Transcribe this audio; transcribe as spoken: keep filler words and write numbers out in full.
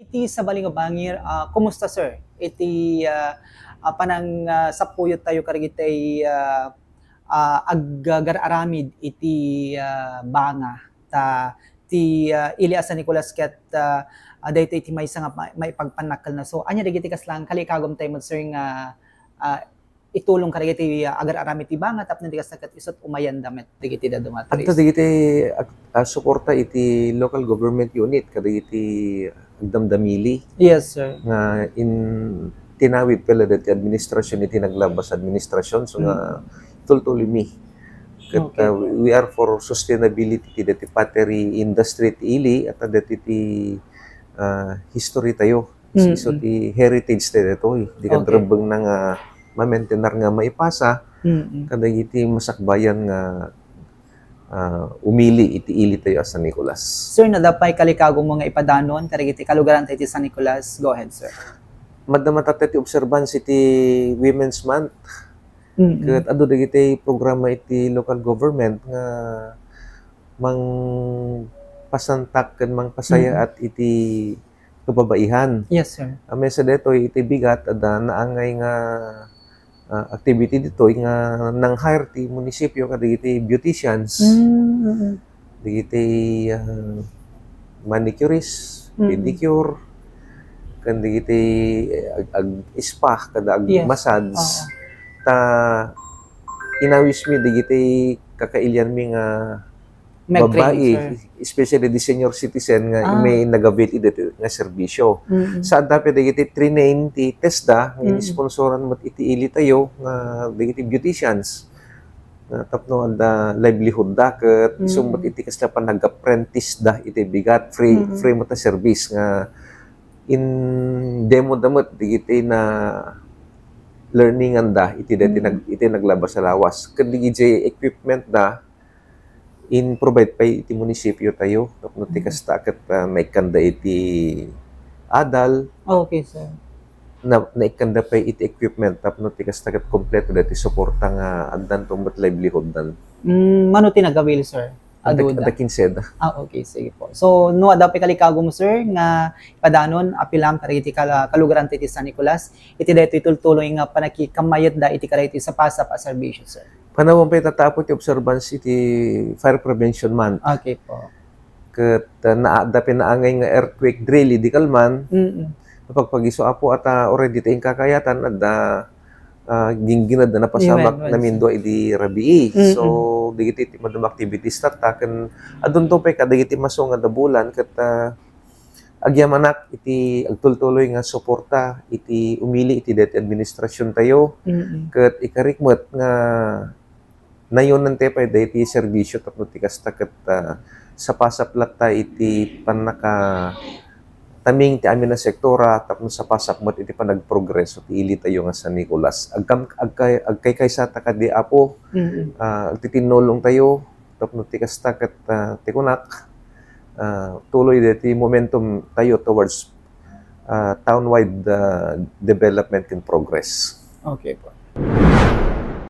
Iti sabali nga bangir, ah, kumusta, sir? Iti, ah, ah, panang, ah, sapuyot tayo kadagiti, ah, ah, ag-, agar-aramid iti, ah, banga. Ta, ti, ah, ili a San Nicolas ket, ah, ah, daytoy iti maysa nga ma-, maipagpannakkelna. So, ania dagiti kasla nga kalikagum tayo met, sir, nga, ah, itulong kadagiti, ah, agar-aramid ti banga tapno di kasta ket isut umayanda met dagiti dadduma a Adda turist. Dagiti ag-, ah, suporta iti local government unit kadagiti agdamdamili. Yes, sir. Nga in-, tinawid pay la dati administrasyon iti naglabas administrasyon, so nga Mm. tultuloy mi. Ket, Okay. ah, we are for sustainability ti dati pottery industry ti ili, at dati ti, ah, history tayo. Mm-mm. Isu ti heritage tayo ditoy. Di ka Okay. Drebbeng na nga mamaintenar nga maipasa, Mm-mm. kadagiti masakbayan nga, ah, umili iti ili tayo a San Nicolas. Sir, no adda pay kalikagummo nga ipadanon kadagiti kalugaran tayo ti San Nicolas? Go ahead, sir. Madda matata ti observance iti Women's Month. Mm-mm. Ket adu dagiti programa iti local government nga mangpasantak ken mangpasayaat Mm-mm. iti kababaihan. Yes, sir. A, maysa daytoy iti bigat, adda naangay nga, ah, activity ditoy nga nang-hire ti munisipyo kadagiti beauticians, Mm, mm. dagiti, ah, manicurist, Mm. pedicure, ken dagiti, eh, ag-, ag-spa, kada Yes. ag-massage. Oo. Ta, inawismi dagiti kakailianmi nga May babai, training, sir. Especially di senior citizen nga Ah. may nag-avail iti nga serbisyo. Mm-mm. Sa adda pay dagiti training ti TESDA nga Mm-mm. inisponsoran met iti ili tayo nga dagiti beauticians. Nga tapno adda livelihood da ket Mm. isu met iti kasla panag-apprentice da iti bigat, free, Mm-mm. free met a service nga in-demo da met dagiti na learningan da iti daytoy Mm. nag-, iti naglabas a lawas. Ket dagiti equipment da, in-provide pay iti munisipyo tayo tapno ti Mm. kasta ket, ah, naikkanda iti adal, Okay, sir. na, naikkanda pay iti equipment tapno ti kasta ket kompleto daytoy suporta nga addanto met livelihood dan. Mm, mano ti nag-avail, sir? Adda, Aduda. Adda kinse da. Ah, okay, sige po. So, no adda pay kalikagum, sir, nga ipadanon, appeal-am kadagiti kal-, kalugaran ti San Nicolas, iti daytoy tultuloy nga panakikamayatda iti kadagiti sapasap a serbisyo, sir. Panawen pay ta, ta apo ti observance iti Fire Prevention Month. Okay po. Ket, uh, naadda pay naangay nga earthquake drill idi kalman. Mm-mm. Napagpagiso, apo, at, uh, already ta inkakayatan, adda, uh, gingginadda napasamak Yes, yes. namindua idi rabii. Mm-mm. So, dagiti ti madama activities tatta, ken adunto pay kadagiti maso nga dabulan, ket, uh, agyamanak iti agtultuloy nga suporta iti umili iti daytoy administrasyon tayo. Mm-mm. Ket ikarik met nga nayonan tayo pay daytoy serbisyo tapno ti kasta ket, ah, sapasap latta iti pannakataming ti amin a sektora tapno sapasap met iti panagprogreso ti ili tayo nga San Nicolas. Agkam-, agkay-, agkaykaysata kadi, Apo, Mm-mm. ah, agtitinnulong tayo tapno ti kasta ket, ah, ti kunak, ah, tuloy daytoy momentum tayo towards, ah, townwide, ah, development and progress. Okay po.